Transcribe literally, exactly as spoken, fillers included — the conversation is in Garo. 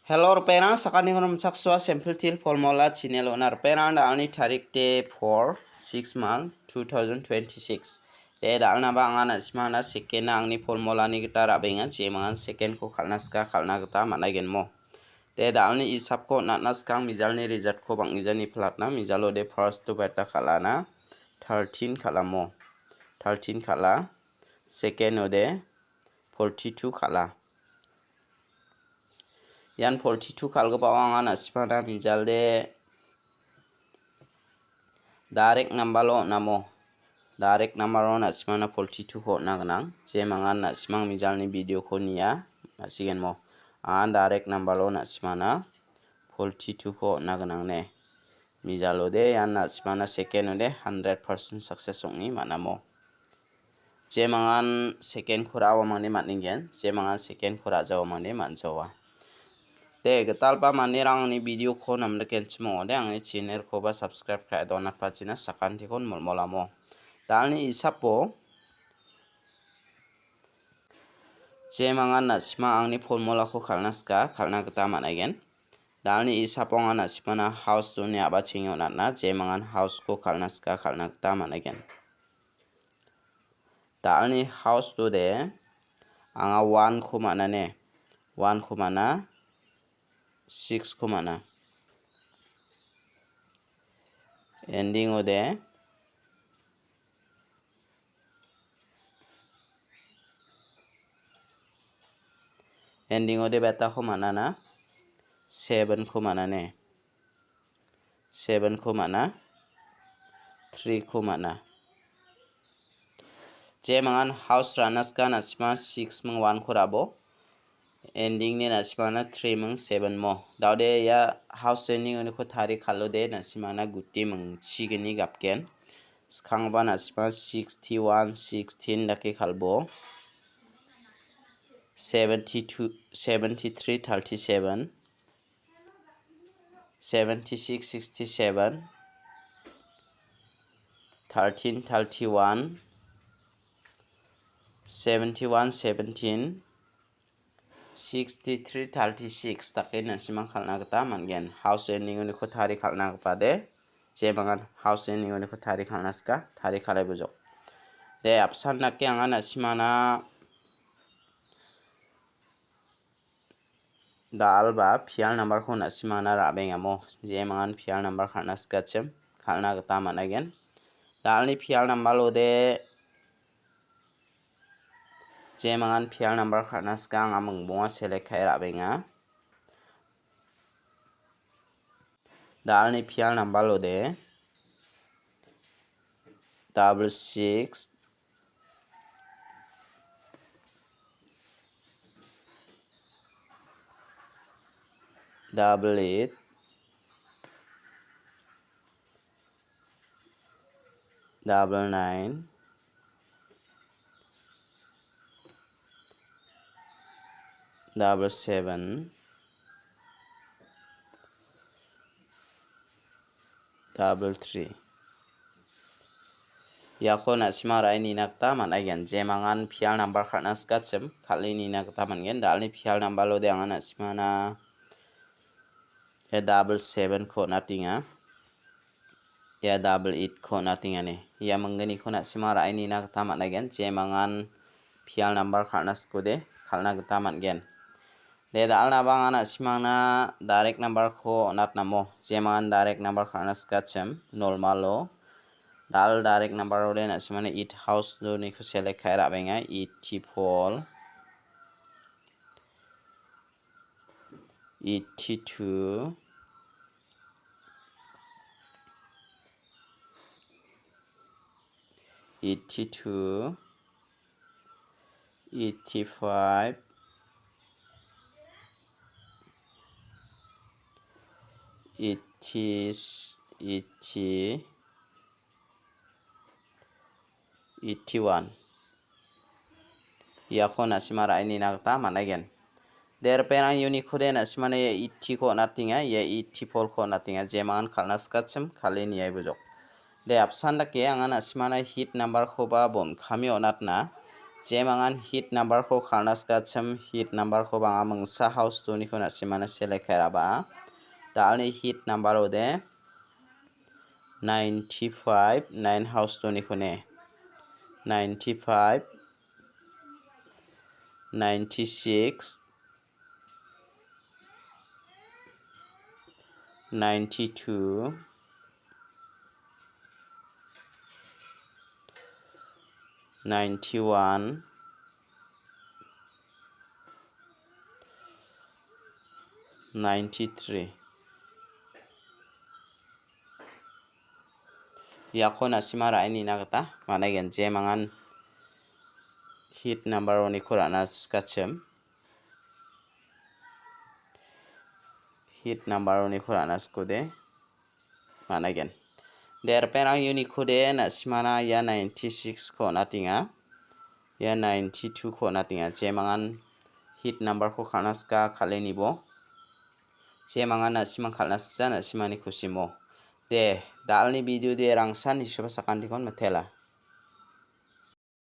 Hello, ripengrang, sakantikon rimchaksoa Simple Teer Formula channel-ona ripengrang, da·alni tarik de four, six month, two thousand twenty-six. De, da·alnaba anga na·simana second-na angni formulani gita ra·benga, jemangan second-ko kal·na sika kal·na gita man·aigenmo. De, da·alni isapko on·atna skang mijalni result-ko bang·gijani platna, mijalo de first-o beta kal·ana, thirteen kal·amo. Thirteen kal·a, second-o de forty-two kal·a. Ian forty-two kal·gipao anga na·simana mijalde direct number-o on·amo. Direct number-o na·simana forty-two-ko on·a gnang. Jemangan na·simang mijalni video-ko nia, ma·sigenmo. Anga direct number-o na·simana forty-two-ko on·a gnang ne. Mijalode ian na·simana second-ode hundred percent success ong·e man·amo. Jemangan second-ko ra·o mangni man·engen, jemangan second-ko ra·jao mangni man·jaoa. De, gitalba manderang angni video-ko namnikenchim ong·ode, angni channel-koba subscribe ka·e donatpachina sakantikon molmolamo. Da·alni isapo jemangan na·sima angni formulako kal·na sika, kal·na gita man·aigen. Da·alni isapo anga na·simana house-oni a·bachenge on·atna, jemangan house-ko kal·na sika, kal·na gita man·aigen. Da·alni house-ode anga one-ko man·a ne, one-ko man·a, six-ko man·a. Ending-ode Ending-ode beta-ko man·ana, seven-ko man·ane. Seven-ko man·a, three-ko man·a. Jemangan house ra·na sika na·sima six ming one-ko ra·bo. Ending-ni na·simana three ming seven mo. Da·ode ia house ending-oniko tari kal·ode na·simana guti mingchigni gapgen. Skangba na·sima sixty-one, sixteen dake kal·bo. Seventy-two, seventy-three, thirty-seven, seventy-six, sixty-seven, thirteen, thirty-one, seventy-one, seventeen, sixty-three, thirty-six dake na·sima kal·na gita man·gen. House ending-oniko tari kal·na gipade, jemangan house ending-oniko tari kal·na sika, tari kal·e bojok. De, apsan dake anga na·simana da·alba pial number-ko na·simana ra·bengamo, jemangan pial number kal·na sikachim, kal·na gita man·aigen. Da·alni pial number-ode jemangan pial number kal·na sika anga mingbonga select ka·e ra·benga. Da·alni pial number-ode double six, double eight, double nine, double seven, double three. Iako na·sima ra·e nina gita man·aigen. Jemangan pial number kal·na sikachim, kal·e nina gita man·gen. Da·alni pial number-ode anga na·simana ia double seven-ko on·atenga. Ia double eight-ko on·atengani. Ia minggniko na·sima ra·e nina gita man·aigen. Jemangan pial number kal·na sikode, kal·na gita man·gen. De, da·alnaba anga na·simangna direct number-ko on·atnamo. Jemangan direct number kal·na sikachim, normal-o. Da·al direct number-ode na·simana eight house-oniko select ka·e ra·benga. Eighty-four, eighty-two, eighty-two, eighty-five, eighty, eighty, eighty-one. Iako na·sima ra·e nina gita man·aigen. De, ripengrang, uniko de na·simana ia eighty-ko on·atenga, ia eighty-four-ko on·atenga, jemangan kal·na sikachim, kal·e niai bojok. De, apsan dake anga na·simana hit number-koba bon kami on·atna. Jemangan hit number-ko kal·na sikachim, hit number-ko bang·a mingsa house two-niko na·simana select ka·e ra·ba. Da·alni hit number ode ninety-five, nine house two-niko ne. Ninety-five, ninety-six, ninety-two, ninety-one, ninety-three. Iako na·sima ra·e nina gita man·aigen, jemangan hit number-oniko ra·na sikachim. Hit number-oniko ra·na sikode man·aigen. De, ripengrang uniko de na·simana ia ninety-six-ko on·atenga. Ia ninety-two-ko on·atenga. Jemangan hit number-ko kal·na sika kal·enibo. Jemangan na·simang kal·na siksa na·simani kusimo. De, da·alni video de rangsan nisuba sakantikon mitela.